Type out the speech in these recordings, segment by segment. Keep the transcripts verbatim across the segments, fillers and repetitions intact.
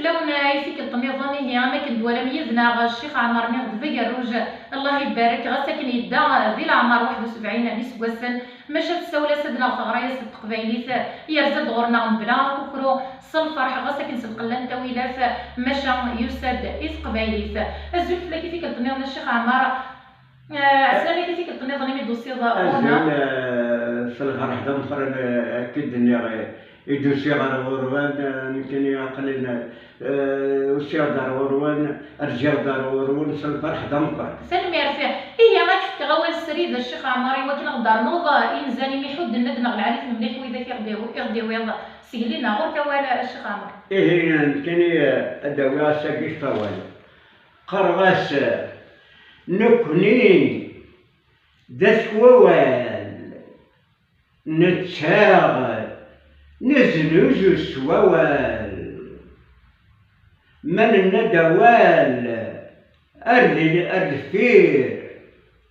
Lawen ay tikkelt nniḍen, ihi am akken twalam yid-neɣ Ccix Ɛmer, niɣ-d d agerruj, Allah ibarek, ɣas akken yedda di leɛmer waḥed u sebɛin n iseggasen, maca tessawel-as-d neɣ teɣra-as-d teqbaylit, yerza-d ɣur-neɣ mebla akukru, s lferḥ, ɣas akken s lqella n ttawilat, maca yusa-d i teqbaylit. Azul fell-ak i tikkelt nniḍen a Ccix Ɛmer. Eh, ɛeslama-k i tikkelt nniḍen imi d-tusiḍ ɣur-neɣ. Azul, eh, s lferḥ d ameqqran, eh, akka i d-nniɣ, eh, i d-usiɣ ɣer ɣur-wen, eh, nekkini aql-in, eh, usiɣ-d ɣer ɣur-wen, rǧiɣ-d ɣer ɣur-wen s lferḥ d ameqqran. Tanemmirt. Ihi, ad k-fkeɣ awal srid a Ccix Ɛmer, i wakken ad ɣ-d-ternuḍ, eh, inzan imi ḥudden-d neɣ lɛali-ten mliḥ widak i ɣ-d-iw-, i ɣ-d-iwiḍ. Sgelli-neɣ ɣur-k awal a Ccix Ɛmer. Ihi, nekkini, eh, ad d-awiɣ ass-agi s wawal. Qqareɣ-as, nekkni d at wawal, nettaɣ, neznuzu s wawal. Ma nenna-d awal, ar di-, ar deffir,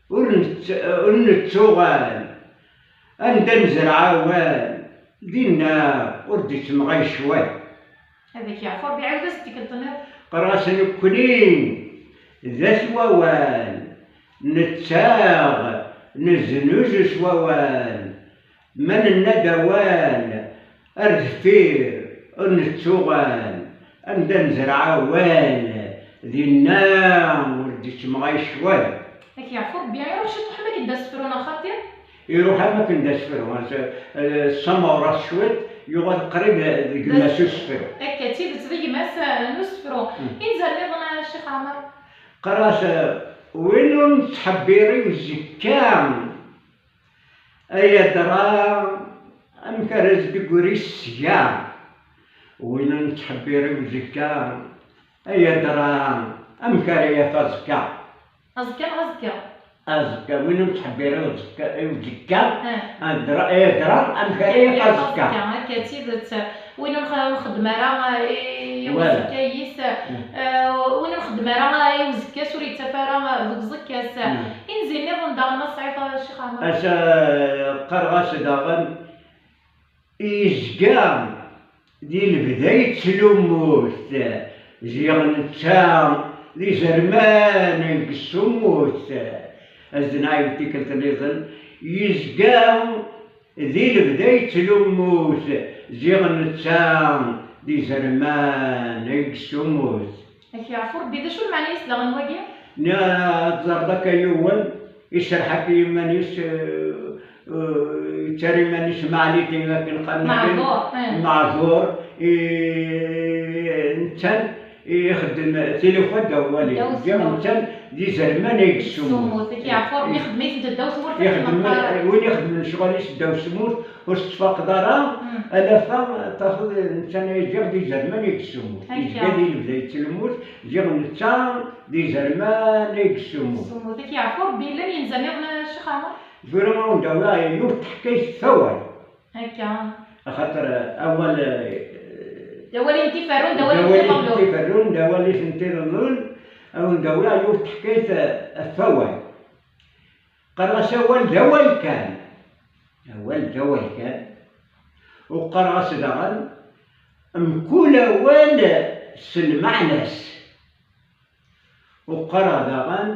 ur nett-, ur nettuɣal. Anda nezreɛ awal, dinna ur d-ittemɣay ccwal. Ad ak-yeɛfu Rebbi, ɛiwed-as-d tikkelt-nniḍen. Qqareɣ-as nekkni d at wawal, nettaɣ, neznuzu s wawal. Ma nenna-d awal, ar deffir ur nettuɣal. Anda nezreɛ awal, dinna ur d-ittemɣay ccwal. Ad ak-yeɛfu Rebbi, iruḥ ciṭuḥ am akken d asefru neɣ xaṭi? Iruḥ am akken d asefru, as-, eh, s amawras cwiṭ, yuɣal qrib deg d gma-s usefru. Akka, d tidet, d gma-s, eh, n usefru. Mm. Inzan nniḍen, a Ccix Ɛmer? Qqareɣ-as, eh, win ur nettḥebbir i uzekka, ay adra, amek ara s-d-iggri sya? Win ur nettḥebbir i uzekka, ay adra, amek ara yaf aẓekka? Aẓekka neɣ azekka? Aẓekka, win ur nettḥebbir i uzekka, i uzekka, eh, adra, ay adra, amek ara yaf aẓekka? Aẓekka, akka d tidet. Win ur nx-, nxeddem ara, eh, i uzekka-is, eh, win ur nxeddem ara, eh, i uzekka-s ur yettaf ara, eh, deg uẓekka-s. Mm. Inzi nniḍen daɣen, a Sɛid, a Ccix Ɛmer? Asa, qqareɣ-as daɣen, yezga di lebda yettlummut, ziɣ netta d izerman deg ssumut. Ad s-d-nɛiwed tikkelt nniḍen, yezga di lebda yettlummut, ziɣ netta d izerman deg ssumut. Ad k-yeɛfu Rebbi. D acu lmeɛna-is daɣen wagi? Nniɣ ad teẓreḍ akka yiwen, iserreḥ akka i yiman-is, eh, eh, yettarra iman-is meɛliti akken qqaren akken. Meɛdur, eh. Meɛdur, eh, netta ixeddem tilufa ddaw wali. Ddaw tmurt. Netta d izerman ay yessumut. Sumut, ad k-yeɛfu Rebbi, ixeddem-itent ddaw tmurt akken qqaren. Win ixeddmen ccɣel-is ddaw tmurt, ur tettfaqeḍ ara, mm, alafa tafeḍ netta ay d izerman ay yessumut. Akka. Yezga di lebda yettlummut, ziɣ netta d izerman ay yessumut. Sumut, ad k-yeɛfu Rebbi. Llan yinzan nniḍen, a Ccix Ɛmer? Tura ad wen-d-awiɣ yiwet teḥkayt f awal. Akka. Axaṭer, eh, awal, eh, d awal i tent-iferrun, d awal i tent-iḍellun. D awal i tent-iferrun, d awal i tent-iḍellun. Ad wen-d-awiɣ yiwet teḥkayt, eh, f awal. Qqareɣ-as awal d awal kan. Awal d awal kan. U qqareɣ-as daɣen, mkul awal s lmeɛna-s. U qqareɣ daɣen,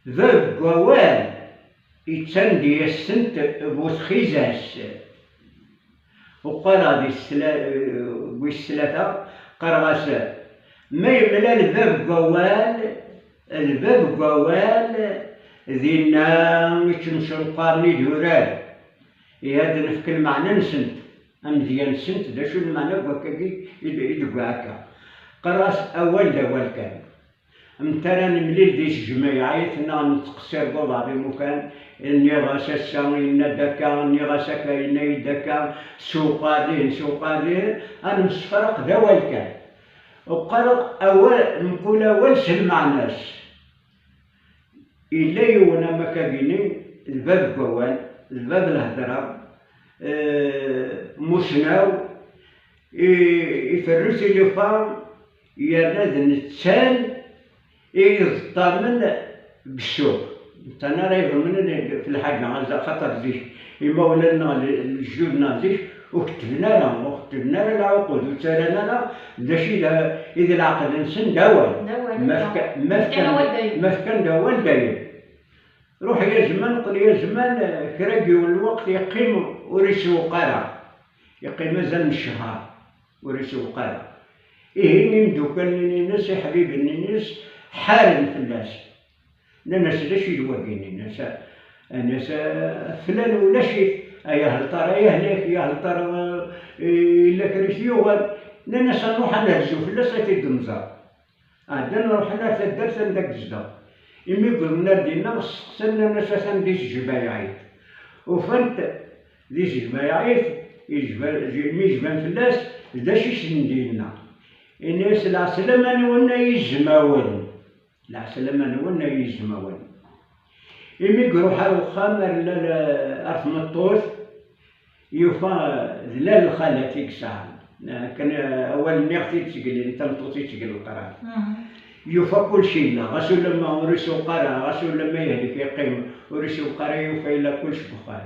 bab n wawal, ittan-d yis-sent bu txiza-s. U qqareɣ di sla-, wis tlata, qqareɣ-as, ma yemlal bab n wawal, d bab n wawal, dinna i ttemcenqaren idurar. Ihi ad nefk lmeɛna-nsent, amedya-nsent, d acu lmeɛna n wakkagi i d-, i d-wwiɣ akka. Qqareɣ-as awal d awal kan. Mtara nemlil di tejmaɛit, neɣ nettqeṣṣir deg uḍar imukan, nniɣ-as ass-a yenna-d akka, nniɣ-as akka yenna-yi-d akka, sewqeɛ dihin, sewqeɛ dihin, ad nemsefraq d awal kan. Uqareɣ awal, mkul awal s lmeɛna-s. Yella yiwen am akka-gini, d bab n wawal, d bab n lhedra, eh, musnaw, i-, iferru tilufa, yerna d nettan i yeẓṭamen deg ssuq. Nettan ara iḍemnen f lḥaǧa, axaṭer zik imawlan-nneɣ, le-, lejdud-nneɣ zik, Ur kettben ara, ur kettben ara lɛuqud, ur ttarran ara d acu i d, i d lɛeqd-nsen d awal. D awal, Ma aya. fka-, ma Fkan fkan, awal dayem. ma fkan d awal dayem. Ruḥ ya zman, qel ya zman, eh, kra n yiwen lweqt yeqqim ur isewweq ara. Yeqqim azal n cchar ur isewweq ara. Ihi imdukal-nni-ines, iḥbiben-ines, ḥaren fell-as. Nnan-as: "D acu i d wagi?" Nnan-as: "Nnan-as, a flan, ulac-it, ay ahel tara, ay ahlak, ay ahel tara, eh, yella kra i t-yuɣen." Nnan-as: "Ad nruḥ ad nerzu fell-as, ad t-id-nẓer." Ɛeddan ruḥen ar taddart anda i yezdeɣ. Imi wwḍen ar dinna, steqsan, nnan-as: "Atan di tejmaɛit." Ufan-t di tejmaɛit, yejba-, mi jban fell-as, d acu i sen-d-yenna? Ini-as: "Lɛeslama-nwen ay izmawen." Lɛeslama-nwen ay izmawen. Imi iruḥ ar uxxam, ar lal-, ar tmeṭṭut, yufa d lal lxalat i yesɛa. Akken awal nniɣ-t-id seg lin, tameṭṭut i seg leqrar. Yufa kullec yella, ɣas ulamma ur isuq ara, ɣas ulamma yehlek yeqqim, ur isuq ara, yufa yella kullec deg uxxam.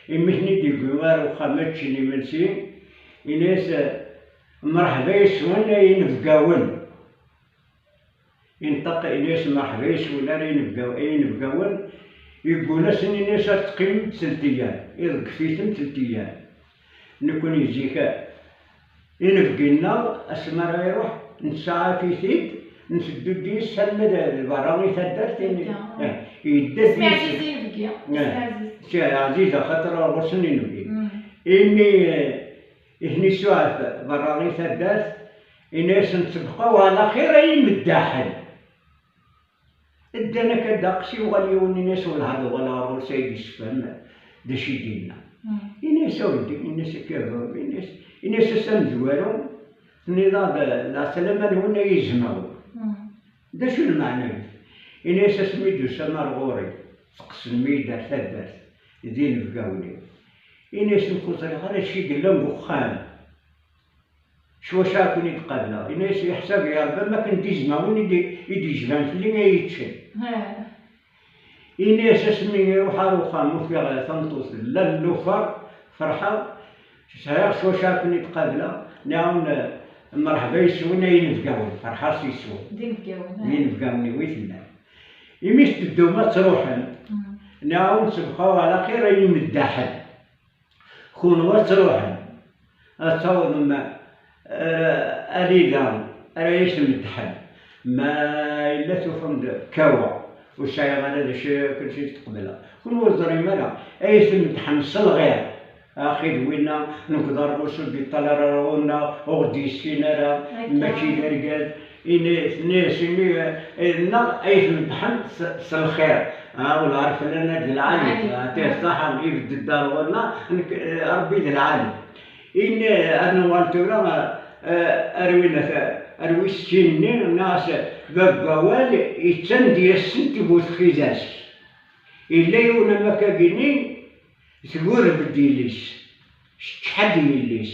Imi ten-id-yewwi ar uxxam ad ččen imensi, ini-as: "Mreḥba yes-wen ay inebgawen." Inṭeq, ini-as: "Mreḥba yes-wen ay inebgaw-, ay inebgawen." Yeggul-asen, ini-as: "Ad teqqimem telt iyam, iḍeggef-iten telt iyam. Nekkni zik, inebgi-nneɣ, asmi ara iruḥ, nesɛaf-it-id, nteddu-d yis-s arma d, d berra i taddart." Yedda. Eh, yedda-d Isem yis-s. Aɛziz inebgi. Eh, Isem Aɛziz. Si Ɛziz, axaṭer ɣur-sen inebgi. Imi, eh, i ten-isuɛef berra i taddart, ini-asen: "Tebqaw ɛla xir ay imeddaḥen." Ddan akka ddeqs, yuɣal yiwen, ini-as: "Wellah ad uɣaleɣ ɣur-s ay d-issefhem d acu i d-yenna." Ini-as: "A weldi," ini-as, "akka, ini-as, ini-as, ass amezwaru, tenniḍ-aɣ-d lɛeslama-nwen ay izmawen. D acu lmeɛna-is?" Ini-as: "Asmi d-tusam ar ɣur-i, tqesdem-iyi-d ar taddart d inebgawen-iw." Ini-as: "Nekk ur ẓriɣ ara acu i yellan deg uxxam. S wacu ara ken-id-qableɣ?" Ini-as: "Yeḥsab yerba makken d izmawen i d-, i d-yejban fell-i ay yeččen." Ini-as: "Asmi iruḥ ar uxxam, ufiɣ tameṭṭut d lal n lufar, ferḥeɣ, sɛiɣ s wacu ara ken-id-qableɣ, nniɣ-awen, eh, mreḥba yes-wen ay inebgawen, ferḥeɣ s yes-wen." D inebgawen, d inebgawen-iw i tellam. Imi teddum ad truḥem, nniɣ-awen: Tebqaw ɛla xir ay imeddaḥen. Kunwi ad truḥem, ad tawḍem ar, ar ida ara yi-tmedḥem. Ma yella tufam-d kawa, ur sɛiɣ ara d acu akken i tqebleɣ. Kunwi ur teẓrim ara, ay tmedḥem s lɣir. Axi d winna, nekk d arɣus, ur d-iṭṭal ara ɣur-neɣ, ur ɣ-d-yessin ara, mačči d argaz. Ini-, tenna-yas imi, eh, neɣ ay tmedḥem s, s lxir. Ah, wellah ar fell-aneɣ d lɛali. Lɛali. Ah, tidet ṣaḥa, ibedd-d ar ɣur-neɣ, nekk, eh, Rebbi d lɛali. Ini, ad nuɣal tura, eh, ar win at-, ar wis sin-nni, nniɣ-as, bab n wawal, ittan-d yis-sent bu txidas. Yella yiwen am akka-gini, tgurreb-d yelli-s, teččeḥ-d yelli-s.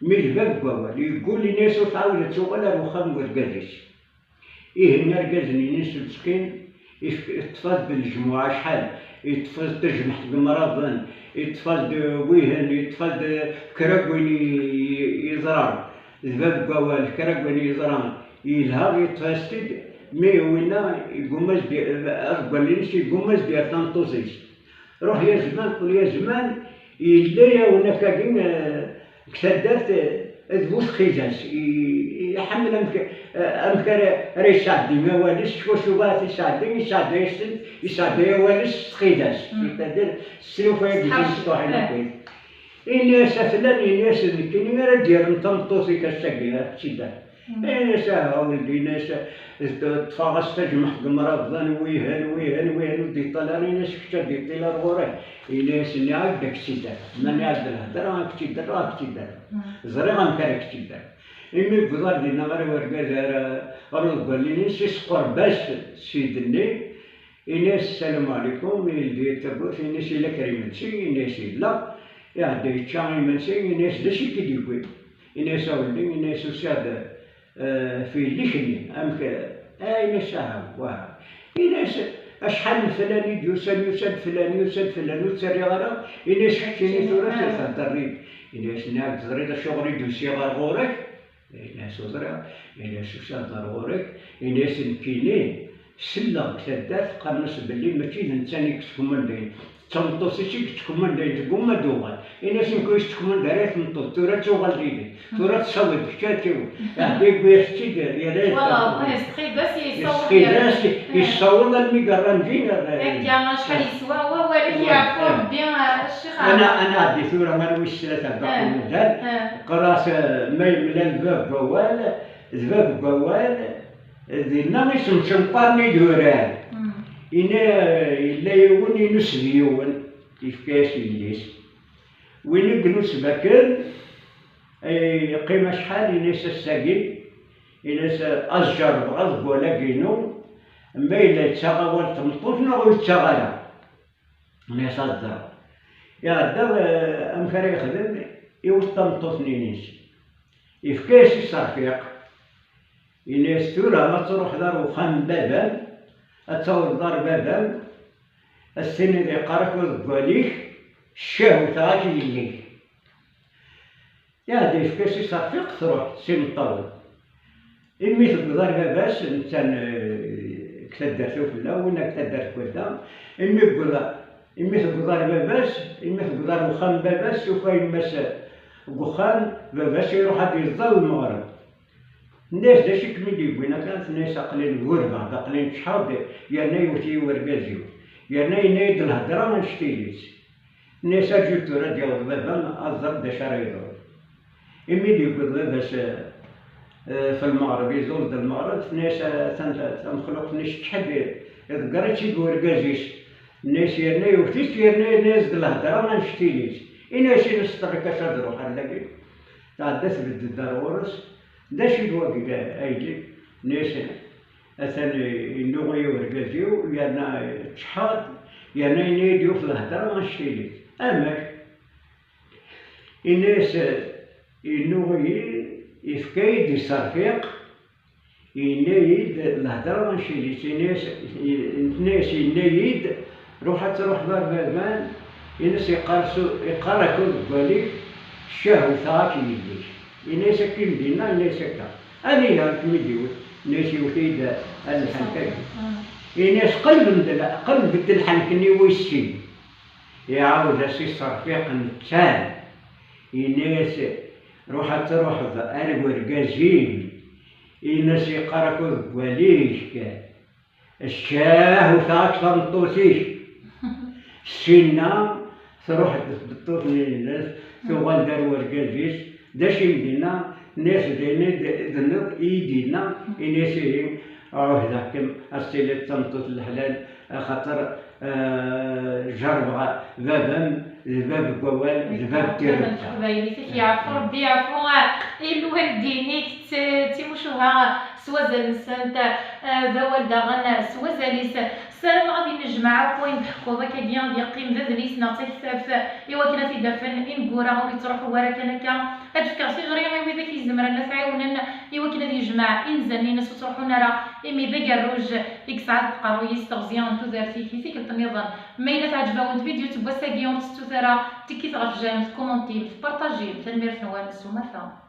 Mi d bab n wawal, yeggul, ini-as ur tɛawed ad tuɣal ar wexxam n urgaz-is. Ihi argaz-nni-ines meskin, yefk-, yeṭṭef-as-d lejmuɛ acḥal, yeṭṭef-as-d tajmeḥt n yemraḍen, yeṭṭef-as-d wihen, yeṭṭef-as-d kra n win i, i, yeẓran. D bab n wawal, kra n win yeẓran yelha, yeṭṭef-as-t-id, mi winna yegguma ad s-d-, aḍeggal-ines yegguma ad s-d-yerr tameṭṭut-is. Ruḥ ya zman, qel ya zman, yella yawen akkagi, eh, deg taddart, eh, d bu txidas. I, i, iḥemmel amek, eh, amek ara, ara yesɛeddi awal-is, s wacu ara t-yesɛeddi, yesɛedda-yasen, yesɛedda awal-is s txidas. C'est-à-dire, s tlufa-agi timecṭuḥin akk. Ini-as a flan, ini-as d nekkini ara d-yerren tameṭṭut-ik ass-agi, ad tt-id-terr. Ini-as aha, a weldi, ini-as, ṭṭfeɣ-as tajmeḥt n yemraḍen, wihen, wihen, wihen, ur d-iṭṭal ara, ini-as kečč ad d-iṭṭil ar ɣur-i. Ini-as nniɣ-ak-d ad k-tt-id-terr. Ma nniɣ-ak-d lhedra, ad k-tt-id-terr, ad k-tt-id-terr. Ẓriɣ amek ara k-tt-id-terr. Imi yewweḍ ar dinna ɣer urgaz, ar, ɣer uḍeggal-ines, isqerreb-as ssid-nni, ini-as: "Ssalamu ɛlikum", yeldi-d tawwurt, ini-as: "Yella kra imensi?" Ini-as: "Yella." Iɛedda yečča imensi, ini-as: "D acu i k-id-yewwin?" Ini-as: "A weldi", ini-as, "usiɣ-d, eh, f yelli-k-nni." "Amek?" Ah, ini-as: "Aha, wah." Ini-as: "Acḥal n flan i d-yusan, yusa-d flan, yusa-d flan, ur tt-rriɣ ara." Ini-as: "Keččini tura, ur thedder-d." Ini-as, nniɣ-d, teẓriḍ acuɣer i d-usiɣ ɣer ɣur-k? Ini-as, ur ẓriɣ. Ini-as, usiɣ-d ɣer ɣur-k. Ini-as, nekkini selleɣ deg taddart qqaren-as belli mačči d netta i yettkumandayen, d tameṭṭut-is i yettkumandayen, tegguma ad d-tuɣal. Ini-as, nekk ur yi-tettkumanda ara tmeṭṭut, tura ad tuɣal yid-k, tura ad tessaweḍ kečč ad tiweḍ. Iɛedda yewwi-as-tt-id, yerra-yas-d. Voilà, yesqid-as, yessaweḍ. Yesqid-as, yessaweḍ almi yerra din. Akka, acḥal yeswa wawal-ik, yeɛfu Rebbi, a Ccix Ɛmer. Ad nɛeddi tura ar wis tlata, Baqi Umdan. Qqar-as, eh, ma yemlal bab n wawal, d bab n wawal, dinna i sen-cenqaren idurar. Ini, eh, yella yiwen inus d yiwen, yefka-yas yelli-s. Win i inus bakken, eh, yeqqim acḥal, ini-as ass-agi, ini-as, eh, ad jerrbeɣ ad deg wawal-agi-inu, ma yella yettaɣ awal tmeṭṭut neɣ ur yettaɣ ara. Ini-as ad ddreɣ. Iɛedda, eh, amek ara yexdem, iwet tameṭṭut-nni-ines. Yefka-yas iserfiq. Ini-as, tura ma truḥeḍ ar uxxam n baba-m, ad tawḍeḍ ar baba-m, ad s-tiniḍ yeqqar-ak deg wawal-ik, ccah wteɣ-ak yelli-k. Iɛedda yefka-s iserfiq, truḥ s imeṭṭawen. Imi tewweḍ ar baba-s, netta n, eh, deg taddart ufella, winna deg taddart n wadda. Imi tewweḍ, imi tewweḍ ar baba-s, imi tewweḍ ar uxxam n baba-s, tufa yemma-s deg uxxam, baba-s iruḥ ad d-yeẓẓal lmeɣreb. Tenna-yas, d acu i kem-id-yewwin akka? Tenna-yas, aql-i ngurbeɣ-d, aql-i neččḥeɣ-d, yerna yewwet-iyi wergaz-iw, yerna yenna-yi-d lhedra annect-ilit. Tenna-yas, arǧu tura ad d-yaweḍ baba-m, ad ẓreɣ d acu ara yeḍrun. Imi d-yewweḍ baba-s, eh, eh, f lmeɣreb, iẓul-d lmeɣreb, tenna-yas, atan ta-, tamexluqt-nni teččḥ-d, iḍegger-itt-id wergaz-is. Tenna-yas, yerna yewwet-itt, yerna yenna-yas-d lhedra annect-ilit. Ini-as, ini-as, ṭṭerrik-as ad ruḥ ar dagi. Tɛedda tbedd-d ar ɣur-s. D acu d wagi, a yelli? Tenna-yas, atan yennuɣ-iyi urgaz-iw, yerna ččḥeɣ-d, yerna yenna-yi-d yewwet lhedra annect-ilit. Amek? Ini-as, yennuɣ-iyi, yefka-yi-d iserfiq, yenna-yi-d lhedra annect-ilit. Ini-as, tenna-yas, yenna-yi-d, ruḥ ad truḥeḍ ar baba-m, ini-as yeqqar su-, yeqqar-ak deg wawal-ik, ccah wteɣ-ak yelli-k. Ini-as, akken dinna, ini-as akka. Aniha i kem-id-iwet? Ini-as, yewwet-iyi-d lḥenk-agi. Ini-as, qelbem-d la-, qelbem-d lḥenk-nni wis sin. Iɛawed-as iserfiq netta. Ini-as, ruḥ ad truḥeḍ ar wergaz-im. Ini-as, yeqqar-ak deg wawal-ik, ccah wteɣ-ak tameṭṭut-ik. Sinna truḥ-d tmeṭṭut-nni-ines, tuɣal-d ar wergaz-is. D acu i m-d-inna? Tenna-yas, d ayen i d-, d-tenniḍ i yi-d-yenna. Ini-as, ihi, ɛuhdeɣ-kem ad tiliḍ d tameṭṭut n leḥlal, axaṭer, eh, jerrbeɣ baba-m d bab n wawal, d bab n tiremt. Teqbaylit-ik, yeɛfu Rebbi, yeɛfu, eh, i lwaldin-ik, d timucuha s wazal-nsent, eh, d awal daɣen s wazal-is. Ssarameɣ ad innejmaɛ akk wayen d-teḥkuḍ akkagi, ad yeqqim d adlis neɣ d taktabt i wakken ad t-id-afen ineggura ur yettruḥu wara kan akka. Ad d-fkeɣ tiɣri i widak i izemren ad t-ɛiwnen i wakken ad yejmeɛ inzan-ines ur ttruḥun ara, imi d agerruj i yesɛa deg uqerruy-is teɣzi n tudert-ik i tikkelt nniḍen. Ma yella teɛǧeb-awen tvidyut n wass-agi, ur tettut ara tikkit ɣef j'aime, tkumuntim, tpartajim. Tanemmirt-nwen s umata.